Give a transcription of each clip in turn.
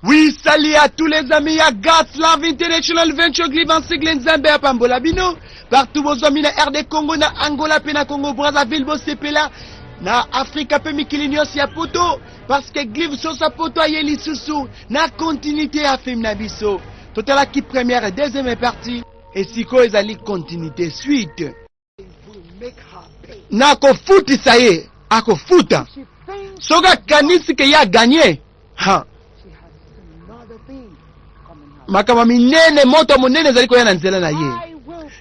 Oui, salut à tous les amis ya God's Love International Venture Grive en sigle Nzambe apambola bino partout bozwami na RD Congo na Angola pe na Congo Brazzaville bosepela na Afrika pe mikili nyonso ya poto parce que Glive Sosa poto aye lisusu na continuité ya film na biso totalaki première et deuxième partie et sikoyo ezali continuité suite Nakofutisa ye, akofuta. Soki akanisi ke ye aganye, ha. Makambo minene, moto monene ezali koya na nzela na ye.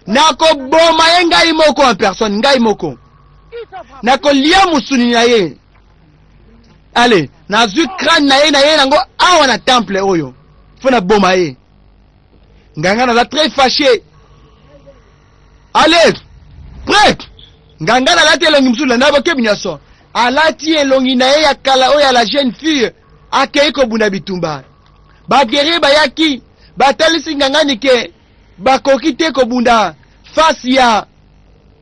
Nakoboma ye ngai moko en personne, ngai moko. Nakolia mosuni na ye. Ale, nazwi crâne na ye na ye nango awa na temple oyo. Fo naboma ye. Nganga naza très fâché. Allez, prêt. Nganga alati elongi mosusu landa bokebi nyonso. Alati elongi na ye ya kala oyo ya la jeune fille akei kobunda bitumba. Ba guerrier bayaki batalisi ngangani ke bakoki te kobunda face ya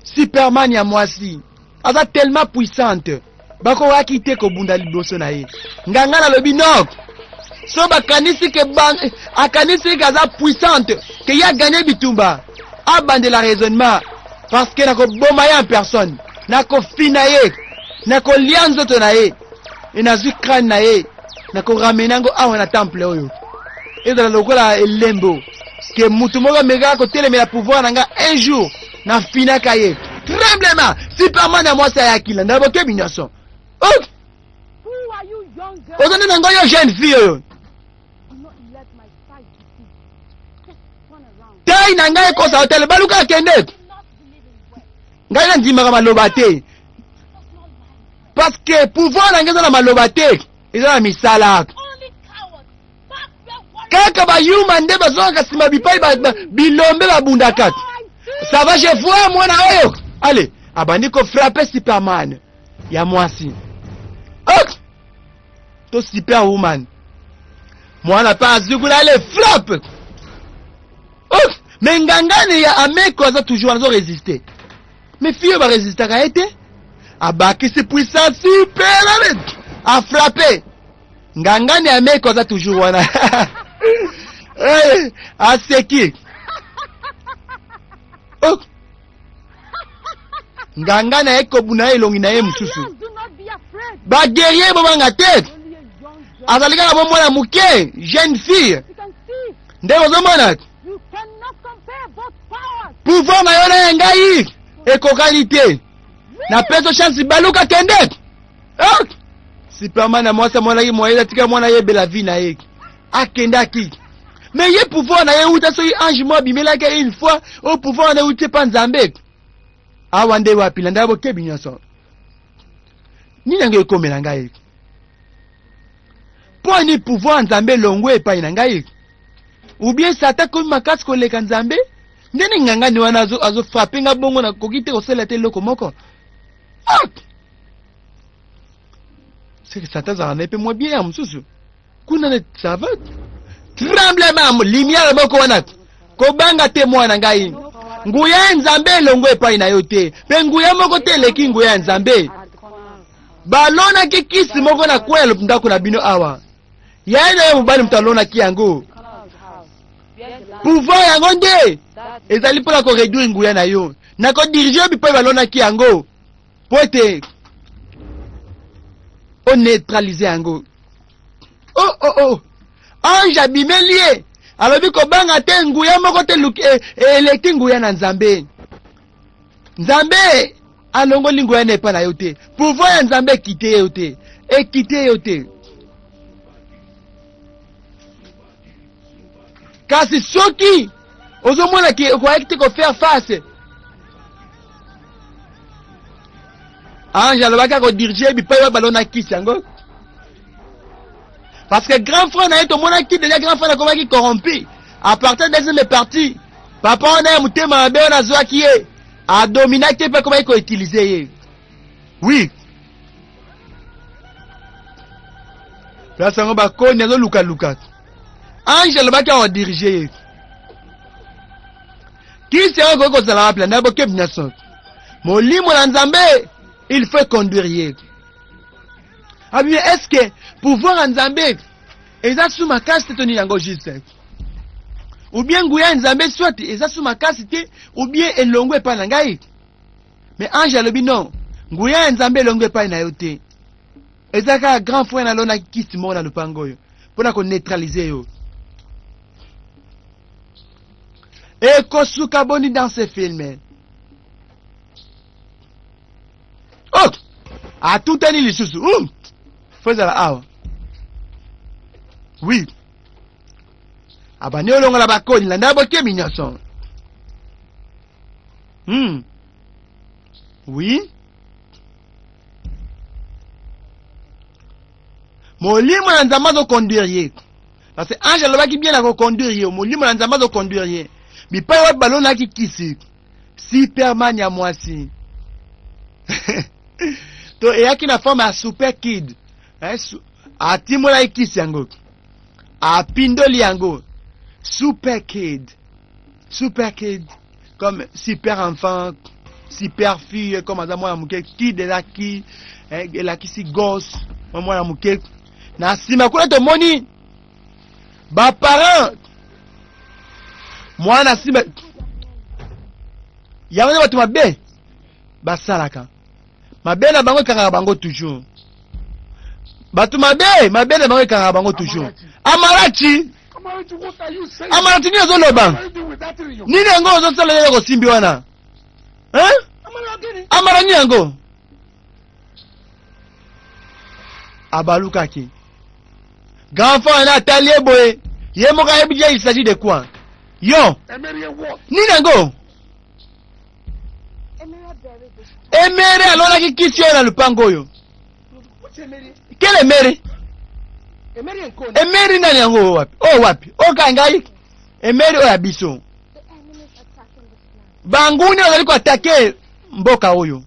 Superman ya mwasi. Aza tellement puissante. Bakokaki te kobunda liboso na ye. Nganga nalobi non. So bakanisi ke ba, akanisi ke aza puissante, ke ye aganye bitumba. Abandela raisonnement parce que nakoboma ye en personne. Nakofina ye. Nakolia nzoto na ye. E nazwi crâne na ye. Nakoramene yango awa na temple oyo. Ezala lokola elembo ke mutu moko amekaka kotelemela pouvoir na nga un jour nafinaka ye tremblement superman ya mwasi ayaki landa bokebi nyonso oh! oza nde nango yo jeune fille oyo tai na ngai ekosa hotele baluka akende ngai nandimaka maloba te parce que pouvoir na ngai eza na maloba te eza na misala kaka bayuma nde bazongaka nsima bipai bilombe babundaka ça va je vois mwana oyo ale abandi kofrape superman ya mwasi ok to superwoman mwana mpe azwi kuna ale frappe ok me ngangani ya ameko aza toujours azo résister mais fille oyo baresistaka ye te abakisi puissance super afrappe Ngangani ya meko aza toujours wana. Hey, aseki. Oh. Nganga na ye kobuna ye elongi na ye mosusu. Ba guerrier bobanga te. Azali kaka bo mwana moke, jeune fille. Nde ozomona. Pouvoir na yo na ya ngai ekokani te. Napesa chance baluka kende. Oh! Superman na mwasi amonaki moyen atika mwana ayebela vie na ye akendaki mais ye pouvoir na ye euta soki ange moko abimelaki ye une fois oyo pouvoir wana euti epa nzambe awa nde wapi landa bokebi nyonso nini yango ekomela ngai mpo ani pouvoir ya nzambe elongwe epai na ngai ou bien satan akomi makasi koleka nzambe ndenge ngangani wana azofrape azo nga bongo nakoki te kosalela te eloko moko Ah! seke satan azalaka na ye mpe mwa bien ya mosusu kuna na ça va tremblement lumière moko wana kobanga te mwana ngai nguya ya nzambe elongo epai na yo te mpe nguya moko te eleki nguya ya nzambe balonaki kisi moko na kwe ya ndako na bino awa yaye na yo mobali moto alonaki yango pouvoir yango nde ezali mpo na koreduire nguya na yo na kodirige yo bipai balonaki yango mpo ete oneutralize yango oh, oh, oh. Ange abimeli ye alobi kobanga te nguya moko te e, eleki nguya na nzambe nzambe alongoli nguya na epai na yo te pouvoir ya nzambe ekite yo te ekite yo te kasi soki ozomona ke okoyaki te kofaire face ange alobaki akodirige bipai oyo balona kisi yango parce que grand frère na ye tomonaki deja grand frère akomaki corrompu à partir de deuxième partie papa wana ya motema mabe wana azwaki ye adominaki ye mpe akomaki koutilize ye oui place yango bakoni azolukaluka ange alobaki awa dirige ye kisi yango ekoki kozala wapi landa bokebi nyonso molimo na nzambe il faut conduire ye abi est ce que pouvoir ya nzambe Eza su makasi te to nini yango juste? Ou bien nguya ya Nzambe soit eza su makasi te ou bien elongwe epai na ngai? Mais ange alobi non, nguya ya Nzambe elongwe epai na yo te. Eza kaka grand frère nalonaki kisi moko na lopango oyo mpo na koneutralize yo. Ekosuka boni dans ce film? Oh! Atutani lisusu. Fo ezala awa. Oui. Abandi olongola bakoni landa bokebi nyonso. Oui. Molimo ya Nzambe azoconduire ye. Parce que ange alobaki bien akoconduire ye. Molimo ya Nzambe azoconduire ye. Bipai wapi balonaki kisi. Superman ya mwasi. To eyaki na forme ya super kid. Eh, atimolaki kisi yango. Apindoli yango. Super kid. Super kid. Comme super enfant, super fille, comme aza mwana moke, kid elaki, eh, elakisi gosse, mwana moke. Na nsima kuna tomoni ba parents mwana nsima yango nde bato mabe basalaka mabe na bango ekangaka bango toujours. Bato mabe mabe na bango ekangaka bango toujours. Amarachi, Amarachi, nini ozoloba? Nini yango ozosala yeye kosimbi wana? Hein? Amara nini yango? Abalukaki. Grand frère na atali ye boye. Ye moko ayebi déjà il s'agit de quoi? Yo, nini yango? Emere alonaki kisi oyo na lupango oyo. Quel Emere? Emere nani yango oyo wapi? Oyo wapi? Oyo kaka ngai? Emere oyo ya biso. Banguni bazali koatake mboka oyo.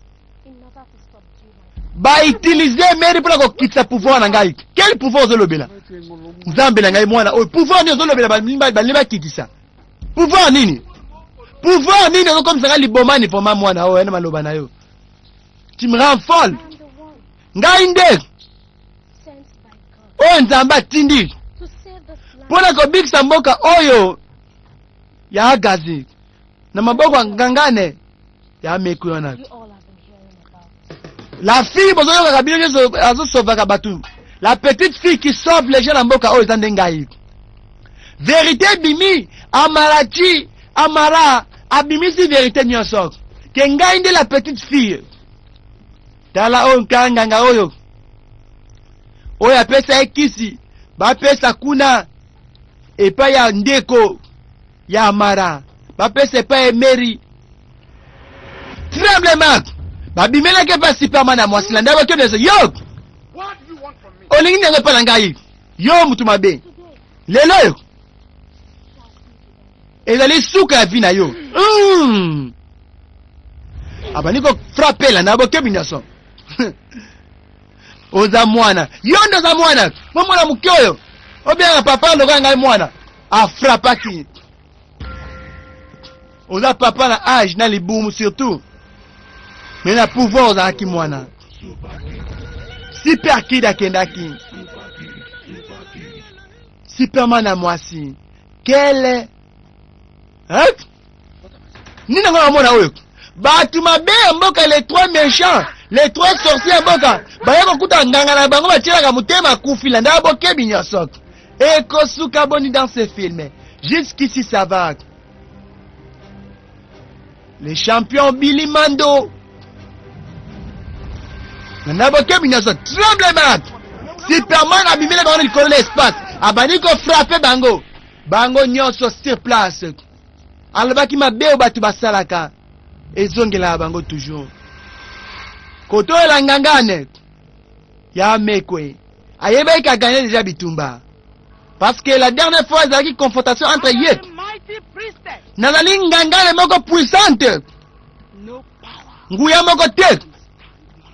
Bautilize Emere mpona kokitisa pouvoir na ngai. Quel pouvoir ozolobela? Nzambe na ngai mwana oyo. Pouvoir nini ozolobela balingi bakitisa? Pouvoir nini? Pouvoir nini ozokomisa ngai libomani vraiment mwana oyo na maloba na yo? Tu me rends folle. Ngai nde oyo Nzambe atindi mpona kobikisa mboka oyo ya Agazi na maboko ya ngangane ya meko wana. La fille bozoyokaka bino nyonso azosovaka bato. La petite fille qui sauve les gens na mboka oyo eza nde ngai. Verité ebimi, Amarachi, Amara abimisi verité nyonso. Ke ngai nde la petite fille. Tala oyo nkanganga oyo. Oyo apesa ye kisi, bapesa kuna epai ya ndeko ya Amara, bapesa epai ya Mary. Tremblement! Babimelaki epai Superman ya mwasi landa bakende yo. Olingi nini yango epai na ngai? Yo mutu mabe. Lelo oyo ezali suka ya vie na yo. Abandi kofrapela na bokebi nyonso. Oza mwana. Yo nde oza mwana. Mo mwana moke oyo. Obianga papa lokola ngai mwana. Afrapaki. Oza papa na age na libumu surtout. Mais na pouvoir ozalaki mwana. Super Kid akendaki. Superman na mwasi. Quel hein? Nini yango namona oyo? Bato mabe ya mboka, les trois méchants, les trois sorciers ya mboka, baye kokuta nganga na bango batielaka motema akufi landa bokebi nyonso. Ekosuka boni dans ce film? Jusqu'ici ça va. Le champion Billy Mando. Na bokebi nyonso tremblement. Superman abimeli bango na likolo na espace. Abandi kofrappe bango. Bango nyonso sur place. Alobaki mabe oyo bato basalaka ezongelaka bango toujours. Kotoyela ngangane ya mekwe. Ayebaki ka gagner déjà bitumba. Parce que la dernière fois ezalaki confrontation entre ye. Nazali ngangane moko puissante. Nguya moko te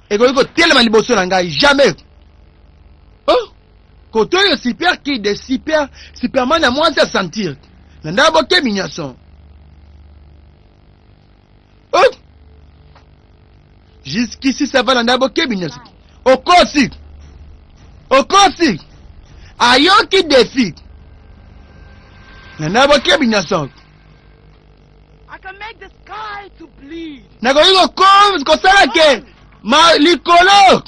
ekoki kotelema liboso na ngai jamais. Oh, koto oyo super kid super Superman ya mwasi asentir na ndako bokebi nyonso. Oh, jusqu'ici ça va na ndako bokebi nyonso. Okosi, okosi. Ayoki defi na bokebi nyonso. Nakoki kosala ke ma likolo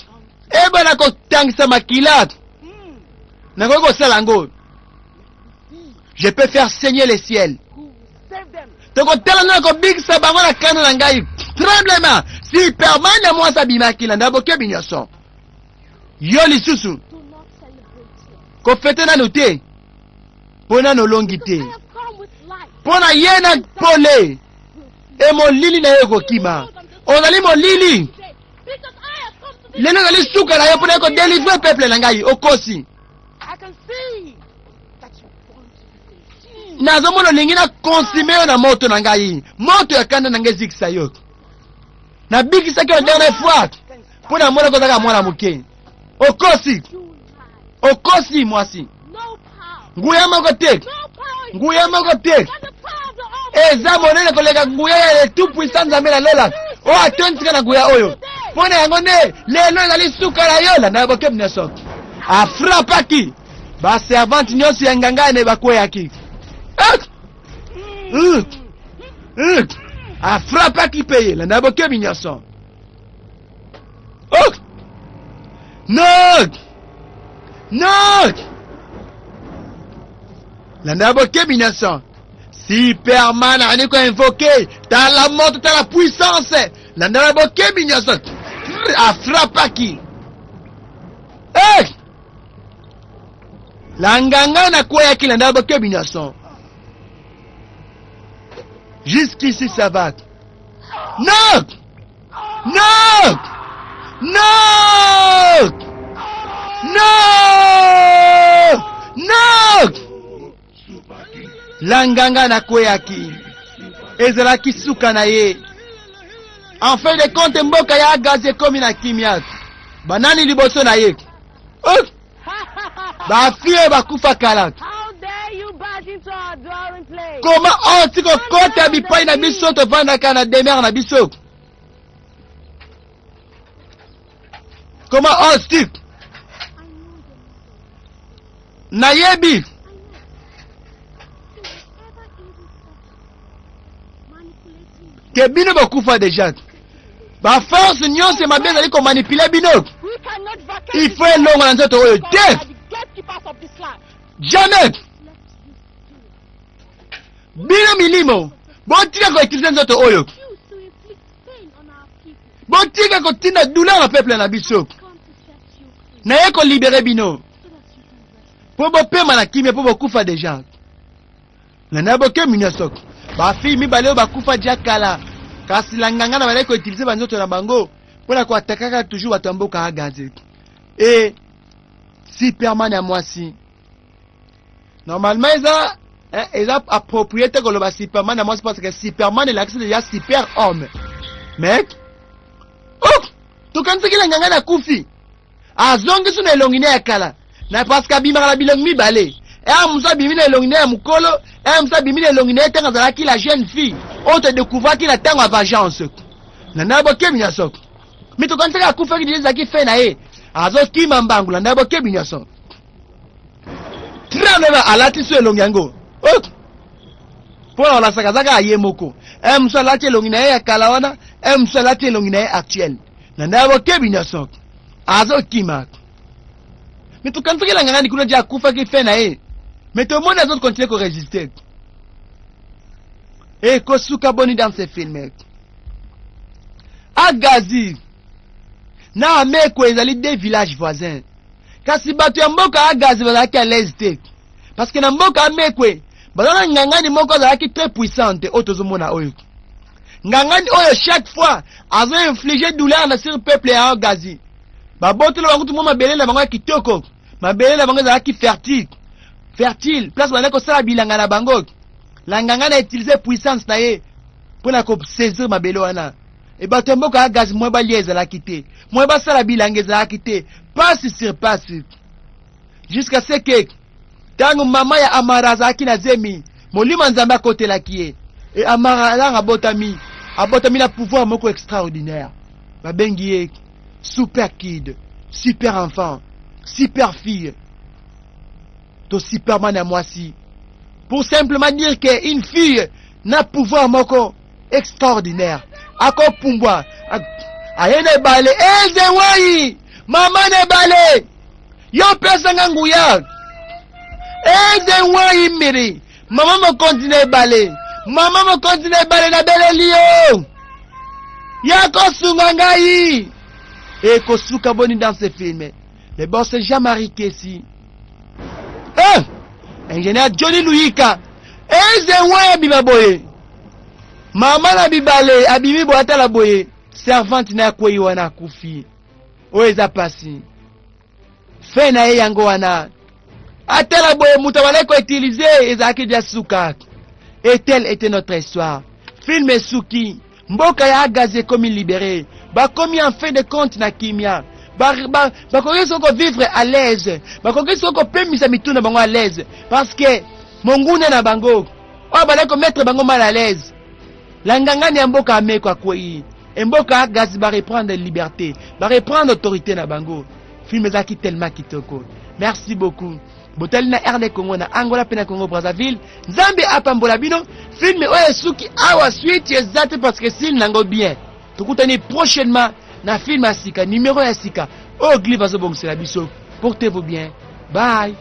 ebanda kotangisa makila. Nakoki kosala yango. Je peux faire saigner le ciel. Tokotala ngai kobikisa bango na kanda na ngai. Tremblement. Superman ya mwasi abimaki na bokebi nyonso. Yo lisusu kofete nanu te, mpo nanu olongi te, mpo na ye na pole e molili na ye ekokima. Ozali molili lelo, ezali suka na yo mpo na ye kodélivrer peuple na ngai. Okosi. Nazomona olingi na consumer yo na moto na ngai. Moto ya kanda na ngai ezikisa yo. Nabikisaki yo dernière fois mpo na mona kozaka mwana moke. Okosi, okosi mwasi. Nguya moko te, nguya moko te eza monene koleka nguya ya le tout puissant Nzambe na lola oyo atondisika na nguya oyo. Mpo na yango nde lelo ezali suka na yo. Landa bokebi nyonso. Afrapaki baservante nyonso ya nganga ene, bakweyaki. Afrapaki mpe ye. Landa bokebi nyonso. Oh! No! No! Landa bokebi nyonso. Superman azali koinvoquer. Tala moto, tala puissance. Landa bokebi nyonso. Afrapaki. Hey! La nganga nakweyaki. Landa bokebi nyonso. Jusqu'ici, ça va. Non! Non! Non! Non! Non! La nganga nakweyaki. Ezalaki suka na ye. En fin de compte, mboka ya Agazi ekomi na kimia. Banani liboso na ye? Oh! Bafille bakufa kala. Koma oyo ti kokota bipai na biso tovandaka na demeure na biso. Koma oyo ti nayebi. I know your mother. I know. Whatever evil force Ke bino bokufa déjà, baforce nyonso mabe ezali komanipuler bino, il faut elongo na nzoto oyo te. Jamais. Bino milimo, botika koutiliser nzoto oyo. Use to inflict pain on our people. Botika kotinda douleur na peuple na biso. Come to set you free Naye kolibérer bino so that you can rest. mpo bopema na kimia, mpo bokufa déjà na na bokemi nyonso. Bafille mibale oyo bakufa dia kala, kasi la nganga na bazali koutiliser banzoto na bango mpo na koatakaka toujours bato ya mboka Agazi. E Superman ya mwasi, normalement eza eh, eza approprié te koloba Superman ya mwasi, parce que Superman elakisi déjà super homme. Mais oh, tokanisaki la nganga na kufi, azongisi na elongi ne ya kala na, parce que abimaka na bilongi mibale. Ere mosusu abimi na elongi ne ya mokolo, ere mosusu abimi na elongi na ye ntango azalaki la jeune fille oyo todécouvraki na ntango ya vengeance na nda bokebi nyonso. Mi tokanisaki akufaki déjà, ezalaki fe na ye, azokima mbangu. Landa bokebi nyonso. Tremblema, alati so elongi yango. Oh! Mpo na kolasaka aza kaka ye moko. Ere mosusu alati elongi na ye ya kala wana, ere mosusu alati elongi na ye actuel. Na nda bokebi nyonso, azokima. Me tokanisaki na ngangani kuna dia akufaki, fe na ye. Me tomoni azocontinuer korésister. Ekosuka boni dans ce film? Agazi na Ameko ezali deux villages voisins, kasi bato ya mboka Agazi bazalaki à l'aise te, parce que na mboka Amekwe baza na ngangani moko azalaki très puissante. Oyo tozomona oyo, ngangani oyo, chaque fois azo-infliger douleur na sur peuple ya Agazi. Babotela bango tu mwa mabele na bango ya kitoko. Mabele na bango ezalaki fertile, fertile, place bandaki kosala bilanga na bango. La nganga na utiliser puissance na ye mpo na kosaisir mabele wana. E bato ya mboka ya Gazi, mwa balia ezalaki te, mwa basala bilanga ezalaki te, pasi sur pasi, jusqu'à ce que ntango mama ya Amara azalaki na zemi, molimo ya Nzambe akotelaki ye. E Amara alanga abotami, abotami na pouvoir moko extraordinaire. Babengi ye super kid, super enfant, super fille. To Superman ya mwasi. Pour simplement dire que une fille na pouvoir moko extraordinaire. Akopumbwa aye na ebale eze wai mama na ebale yo pesa nga nguya eze wai mmiri mama mokonzi na ebale mama mokonzi na ebale nabeleli yo ya kosunga ngai ekosuka boni dans ce film. Le boss Jean-Marie Kessi, eh, ingénieur Johnny Luyika eze wai abima boye mama na bibale abimi boye atala boye servante na akwei wana akufi. Oyo eza pasi fe na ye yango wana atala boye moto abandaki koutilize ezalaki dia suka. Et telle était notre histoire. Film esuki, mboka ya Agazi ekomi libéré, bakomi en fin de compte na kimia, bakoki soki kovivre à l'aise, bakoki soki kopemisa mitu na bango à l'aise, parce que monguna na bango oyo bandaki komettre bango mal à l'aise, la ngangani ya mboka ameko akwei, mboka Agazi bareprendre liberté, bareprendre autorité na bango. Film ezalaki tellement kitoko. Merci beaucoup. Botali na RD Congo, na Angola mpe na Congo Brazzaville. Nzambe apambola bino. Film oyo esuki awa, suite eza te parce que sile nango bien. Tokutani prochainement na film ya sika, numéro ya sika oyo Glive azobongisela biso. Portez-vous bien. Bye.